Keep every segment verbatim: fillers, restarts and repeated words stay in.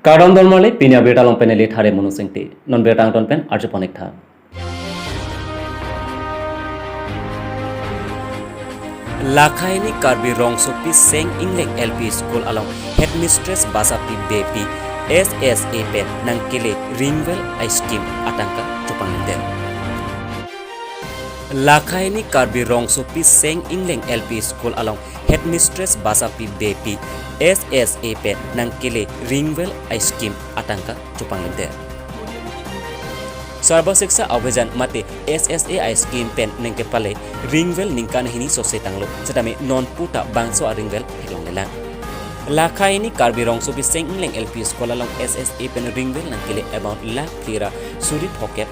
Kardom dolmarli, pini abirta along pen neli Thare Monu Singti. Non birta angton pen arjupon-ik tha. Lakhaini Karbi Rongsopi Seng Ingleng L P School along Headmistress Basapi Beypi S S A pen nangkele ringwell a-scheme atangka chepanglimdet. Lakhaini Karbi Rongsopi Seng Ingleng L P School along Headmistress Basapi Beypi S S A pen nangkele ringwell a-scheme atangka chepanglimdet. Sarva Shiksha Abhiyan mate S S A a-scheme pen nangkepale ringwell ningkan hini sose tanglo, setame non puta bangso a-ringwell theklonglelang. Lakhaini Karbi Rongsopi Seng Ingleng L P School along S S A pen ringwell nangkele amount lakh phli ra suri phokep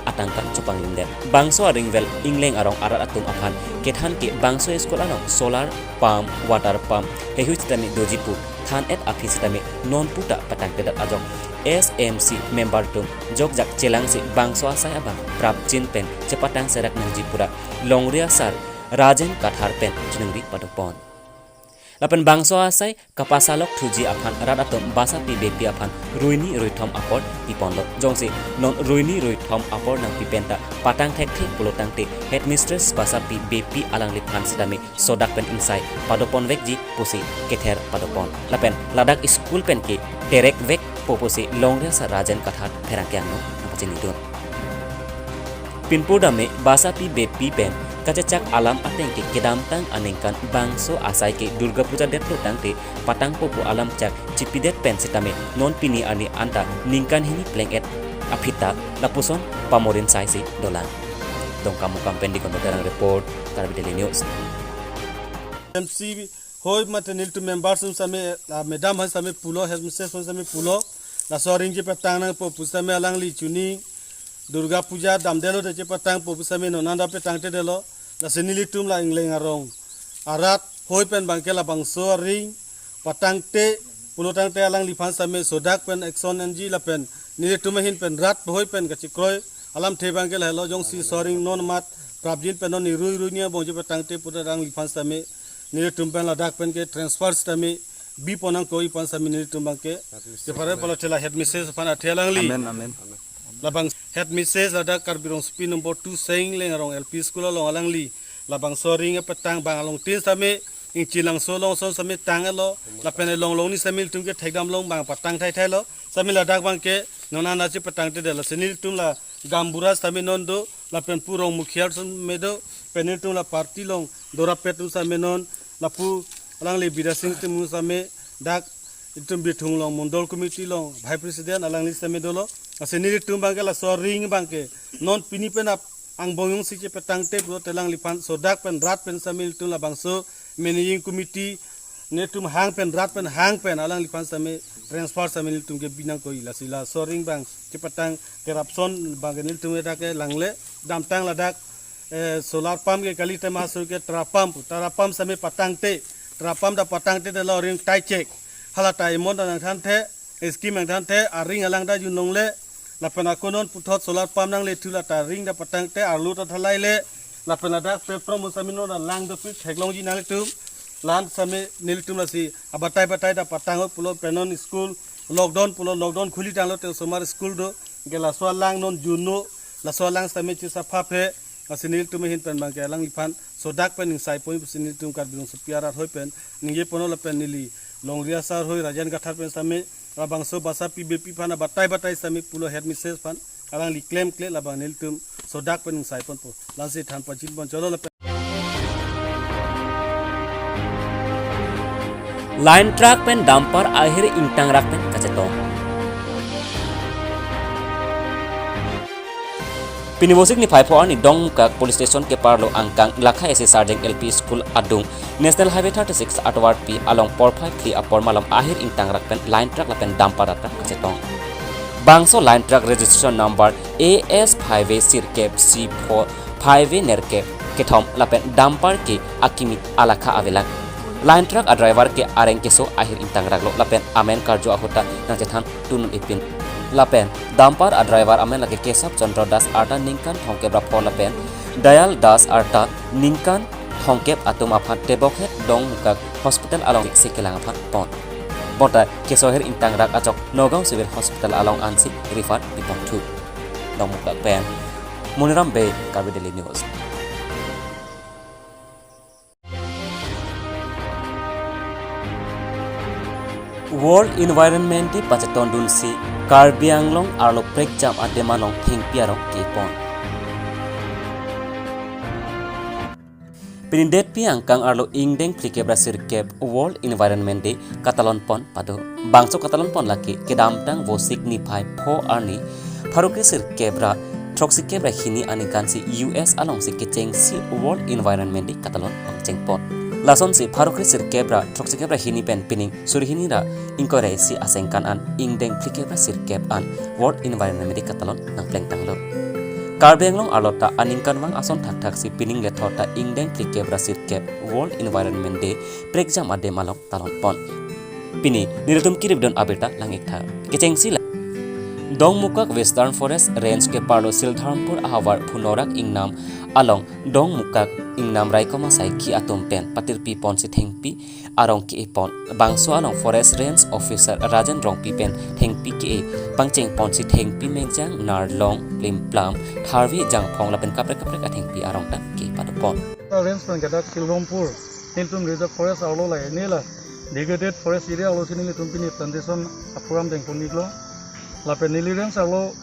atangka chepanglimdet. Bangso a-ringwell ingleng arong arat atum aphan kethan ke bangso school along solar pump, water pump heihui sitame doji pu than-et aphi sitame non puta patangtedet ajok S M C member atum jokjak chelangsi bangso asai abang prapjin pen chepatang serak nangji pura Longri asar Rajen Kathar pen chiningri padopon. Lapen bangso asai kapasalok thuji aphan rat atum Basapi Beypi aphan ruini ruithom apor piponlo. Jongsi non ruini ruithom apor nangpi penta patang thekthe pulo tangte Headmistress Basapi Beypi alangliphan sitame sodak pen ingsai padoponvekji pusi kether padopon. Lapen ladak school pen ke terekvekpo pusi Longri asar Rajen Kathar pherangke angno nangpachinidun. Pinpur dame Basapi Beypi pen kachechak alam ateng ke kedamtang aningkan bangso asai ke Durga Puja detlo tangte patangpo pu alam chak chipidet pen sitame non pini arni anta ningkan hini pleng-et aphi ta lapuson pamorin saisi dolang. Dongkamukam pen Digonto Terang report, Karbi Daily News. M C hoi mate nelitum members atum sitame, ah, madam aphan sitame pulo, headmistress aphan sitame pulo, laso a-ring chepatang nangpo pu sitame alangli chini Durga Puja damdetlo te chepatangpo pu sitame non anta patangtedetlo. Lasi nelitum la ingleng arong arat hoi pen abangke labangso a-ring patangte pulo tangte alangliphan sitame sodak pen action enji lapen nelitum ahin pen rat hoi pen kachikroi alamthe abangke lahelo. Jongsi laso a-ring non amat prapjin pen non irui irui ni abong chepatangte puta alangliphan sitame nelitum pen ladak pen ke transfer sitame bipon nangkok pu sitame nelitum abangke chepare pala thela headmistress aphan athe alangli. Amen, amen. Labang headmistress ladak Karbi Rongsopi number two Seng Ingleng arong L P school along alangli labangso a-ring epatang abang along tin sitame Ingchilangso along ason sitame tanglo, lapen elong long ni sitame nelitum ke thekdam long abang patang thaithailo, sitame ladak abangke non anta chepatangtedetlo. Lasi nelitum la gaonbura sitame non do, lapen pu rong mukhiar sitame do, pen nelitum la party along dorapet atum sitame non, lapu alangli Bidya Sing Timung sitame dak itum Bithung along mondol committee along vice president alangli sitame dolo. Lasi nelitum abangke laso a-ring abangke non pini pen ap angbong jongsi chepatangte pulote alangliphan sodak pen rat pen sitame nelitum labangso managing committee nelitum hang pen rat pen hang pen alangliphan sitame transfer sitame nelitum ke binangkok. Lasi laso a-ring abang chepatang corruption abangke nelitum dak ke langle. Damtang ladak, eh, solar pump ke kali tema sur ke Tra pump, Tra pump sitame patangte, Tra pump ta patangtedetlo, a-ring tai chek. Hala ta amount ta nangthanthe, scheme nangthanthe, a-ring alang ta junlongle, lapen ako non puthot solar pump nanglethu, la ta a-ring ta patangte, arlo ta thalaile, lapen ladak platform sitame non alang dopik theklongji nanglitum. La-an sitame nelitum lasi abatai batai ta patang pulo pen non school lockdown pulo, lockdown khuli tanglo te osomar school do, ke laso alang non junlo, laso alang sitame chesapha phe, lasi nelitum ahin pen abangke alangliphan sodak pen ingsai pon pusi nelitum Karbi Rongsopi arat hoi pen ningjeponlo lapen neli Longri asar hoi Rajen Kathar pen sitame labangso Basapi Beypi aphan abatai batai sitame pulo headmistress aphan alangli klemkle labang nelitum sodak pen ingsai ponpo. La-ansi than pachinpon cholo lapen Line truck pen dumper ahir ingtangrak pen kachetong. Pini Vosik niphai pho arni Dongmukak Police Station keparlo angkang Lakha S C Sarjeng L P School adung National Highway thirty-six atvarpi along porphai phli apor malom ahir ingtangrak pen line truck lapen dumper rat pen kachetong. Bangso line truck registration number A S phai ve sirkep C four phai ve nerkep kethom lapen dumper ke akimi alakha avelang. Line truck a-driver ke areng keso ahir ingtangraklo lapen amen karju ahut ta nangchethan tunun ipin. Lapen dumper a-driver amen lake Kesab Chandra Das arta ningkan thomkep ra pho lapen Dayal Das arta ningkan thomkep atum aphan Tebokhet Dongmukak Hospital alongsi kelang aphan pon. Pota kesoher ingtangrak ajok Nagaon Civil Hospital along ansi refer pipon thu. Dongmukak pen Moniram Bey, Karbi Daily News. World Environment Day pachetondunsi Karbi Anglong arlo prekjam adim along thengpi arong kepon. Pini detpi angkang arlo ingdeng phlikep ra sirkep World Environment Day katalonpon pado. Bangso katalonpon lake kedamtang Vosik niphai pho arni pharo kre sirkep ra throksikep ra hini aningkansi U S alongsi kechengsi World Environment Day katalon pangchengpon. Lasonsi pharo kre sirkep ra throksikep ra hini pen pining suri hini ra ingkoi ra isi asengkan an ingdeng phlikep ra sirkep an World Environment Day katalon nangplengtanglo. Karbi Anglong arlo ta aningkanvang ason thakthaksi pining lethot ta ingdeng phlikep ra sirkep World Environment Day prekjam adim along talonpon. Pini nelitum kiripdun abirta lang-iktha. Kechengsi la Dongmukak Western Forest Range keparlo Sildharmpur ahavar Phunorak Ingnam along Dongmukak Ingnam raikom asaikhi atum pen patirpiponsi thengpi arong kepon. Bangso along Forest Range Officer Rajen Rongpi pen thengpi ke pangchengponsi thengpi mengjang narlong, plimplam, tharve, jangphong lapen kaprek kaprek athengpi arong ta kepadopon. Range pen kedak Sildharmpur, nelitum Reserve Forest arlo la, nela degraded forest area arlosi nelitum pini plantation aprogram dengpon-iklo. Lapen neli range arlo,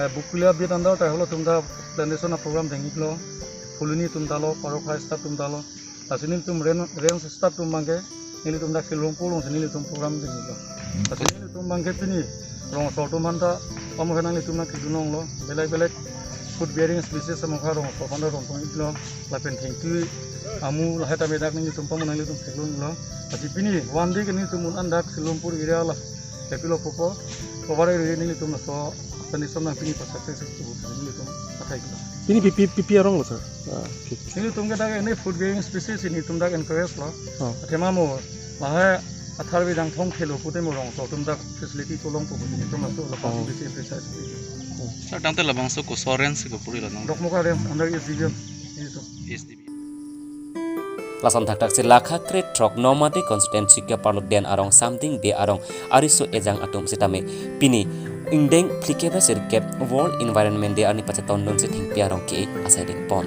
eh, Bokulia beat under ta halatum ta plantation aprogram deng-iklo. Phuloni atum ta lo, Parok High staff atum ta lo. Lasi nelitum ren-, range staff atum abangke nelitum dak Sildharmpur alongsi nelitum program denglo. Lasi nelitum abangke pini rongso atum aphan ta pamohe nanglitum nang kejunonglo, belek belek fruit bearing species amokha rongso aphan ta rongtong-iklo. Lapen thengpi amu lahai ta medak nelitum pamo nanglitum theklonglo. Lasi pini one day ke nelitum un-an dak Sildharmpur area la kepilo pupo. Cover area nelitum laso condition nang pini pa success nelitum athai kilo. Pini pi pi pi pi arong lo, sir? Ah, okay. Nelitum ke dak ini fruit bearing species nelitum dak encourage lo. Oh. Athema mo lahai atharve jangphong khelo pute mo rongso atum dak facility kolong po nelitum laso lo. Oh. Facility precise. Sir, tangte labangso koso range ke puri lo nang? Dongmukak range under S D B M. Nelitum. S D B M. Lason thakthaksi lakha krethrok Nomade constituency keparlo Den arong Samding Bey arong ariso ejang atum sitame pini ingdeng phlikep ra sirkep World Environment Day arni pachetondunsi thengpi arong ke asai dengpon.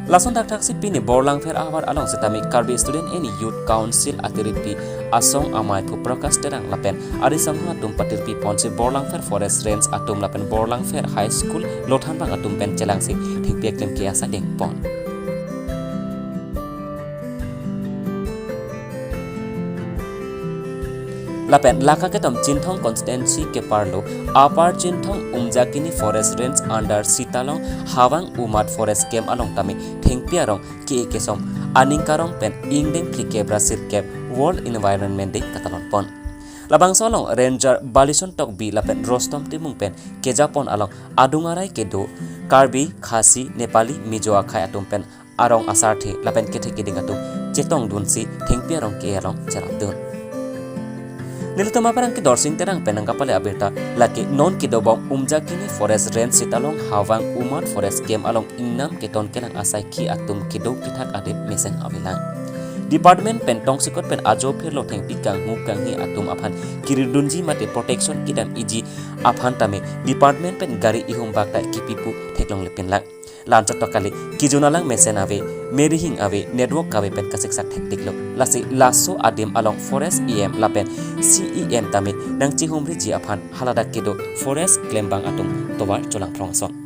Lason thakthaksi pini Borlangpher ahavar along sitame Karbi Student and Youth Council atirpi asong amei aphu Prakash Terang lapen arisong atum patirpiponsi Borlangpher Forest Range atum lapen Borlangpher High School lothanbang atum pen chelangsi thengpi keklem ke asai dengpon. Lapen lakha ketom Chinthong constituency keparlo Upper Chinthong Umjakini Forest Range under Sitalong Hawang Umad Forest Camp along tame thengpi arong ke kesom aning karong pen ingdeng phlikep ra sirkep World Environment Day katalonpon. Labangso along Ranger Balison Tokbi lapen Rostom Timung pen kejapon along adung arai kedo Karbi, Khasi, Nepali, Mizo akhei atum pen arong asarthe lapen kethe keding atum chetongdunsi thengpi arong ke along cherapdun. Nelitum aphrang ke Dorsing Terang pen nangkapale abirta lake non kedobom Umjakini Forest Range Sitalong Hawang Umad Forest Camp along ingnam keton kelang asaikhi atum kedo kethak adim mesen avelang. Department pen tongsekot pen ajo phirlo thengpi kanghu kanghi atum aphan kiridunji mate protection kedam-iji aphan tame department pen gari ihum bak ta kipi pu theklongle pinlang. La-anchot ta kali, kejun alang mesen ave, merihing ave, network kave pen kasiksak thektiklo. Lasi laso adim along Forest E M lapen C E M tame nangchihumriji aphan haladak kedo forest klembang atum tovar cholangphrong ason.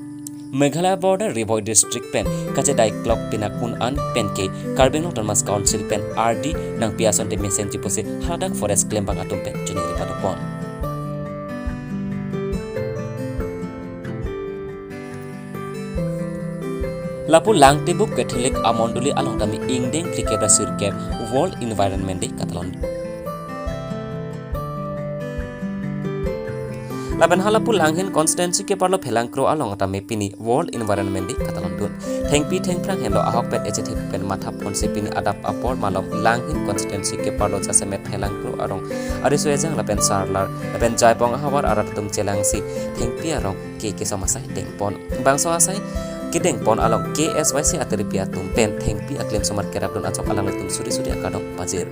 Meghalaya border Ri Bhoi district pen kachedai klok pinak un-an pen ke Karbi Anglong Autonomous Council pen ardi nangpi asonte mesenji pusi haladak forest klembang atum pen choningri padopon. Lapu Langtibuk Catholic amondoli along tame ingdeng phlikep ra sirkep World Environment Day katalon. Lapen halapu Langhin constituency keparlo Phelangkro along tame pini World Environment Day katalondun. Thengpi thengphrang henlo ahok pen echethe pen mathaponsi pini adap apor malom Langhin constituency keparlo jasemet Phelangkro arong ariso ejang lapen Sarlar lapen Jaipong ahavar arat atum chelangsi thengpi arong ke kesom asai dengpon. Bangso asai kedengpon along K S Y C atirpi atum pen thengpi aklim somar kerapdun ajok alanglitum suri suri akardom pajir.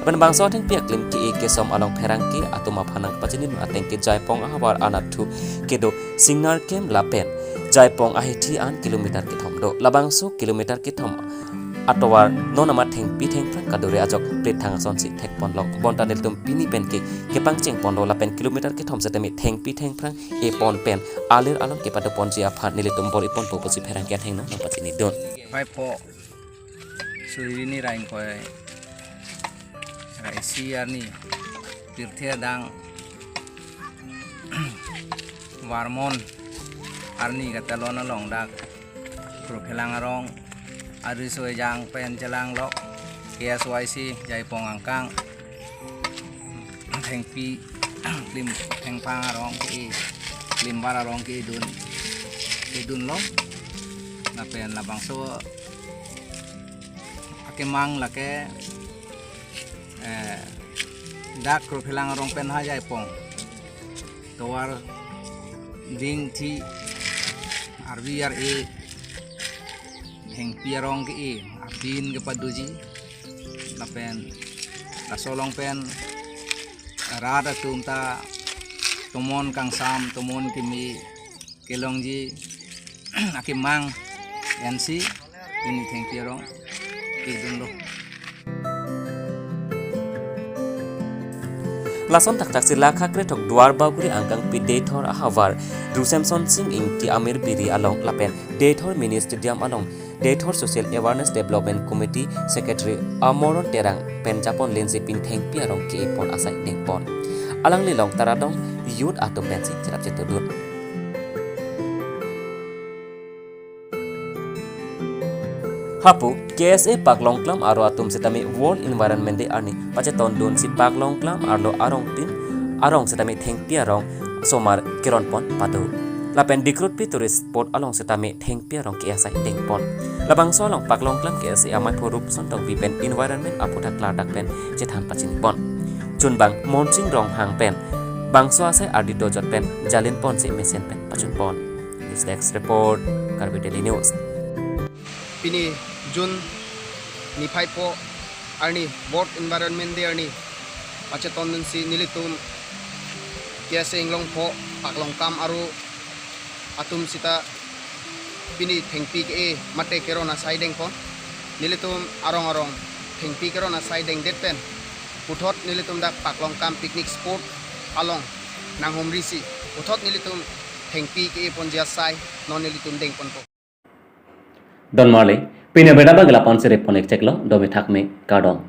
Lapen bangso thengpi aklim ke-e kesom along pherangke atum aphan nangpachinidun ateng ke Jaipong ahavar anatthu kedo Singnarkem lapen Jaipong ahithi an kilometer kethom do. Labangso kilometer kethom atovar non amat thengpi thengphrang kadure ajok plethang asonsi thekponlong. Bonta nelitum pini pen ke kepangchengponlo lapen kilometer kethom setame thengpi thengphrang epon pen alir along kepadoponji aphan nelitum bor-iponpo pusi pherangke athengno nangpachinidun. Phai pho suri hini ra ingkoi ra isi arni pirthe adang Varmon arni katalon along dak Krophelang arong, ari soi jang pen chelang lok, K S Y C Jaipong angkang thengpi klim thengphrang arong ke-e, klimbar arong ke-edun, edunlo. Lapen labangso akemang lake, eh, dak Krophelang arong pen ha Jaipong tovar dingthi arvi ar-e thengpi arong ke-e apin kepadoji. Lapen laso along pen rat atum ta tomon kangsam tomon kimi kelongji akemang ensi pini thengpi arong edunlo. Lason thakthak si lakha krethok Duarbagori angkangpi Deithor ahavar Drusemson Sing Ingti Amir Biri along lapen Deithor Mini Stadium along Deithor Social Awareness Development Committee Secretary Amoron Terang pen japon lensi pini thengpi arong ke-epon asai dengpon. Alangli along Taradong youth atum pensi cherap chetudun. Hapu K S A paklongklam arlo atum setame World Environment Day arni pachetondunsi paklongklam arlo arong tin arong setame thengpi arong somar keronpon pado. Lapen Dikrutpi tourist spot along setame thengpi arong ke-e asai dengpon. Labangso along paklongklam K S A amaiphu Rupson Tokbi pen environment aphuthak klardak pen chethan pachinipon. Chunbang Monsing Ronghang pen bangso asai ardi dojot pen jalinponsi mesen pen pachunpon. News Desk Report, Karbi Daily News. Pini June niphai pho arni World Environment Day arni pachetondunsi nelitum K S A Inglongpho paklongklam arlo atum sita pini thengpi ke-e mate keron asai dengpon. Nelitum arong arong thengpi keron asai dengdet pen puthot nelitum dak paklongklam picnic spot along nanghumrisi puthot nelitum thengpi ke-eponji asai non nelitum dengponpo. Don marli, pini abirta abang ke lapu-an si repon-ik cheklo, domi thakme, kardom.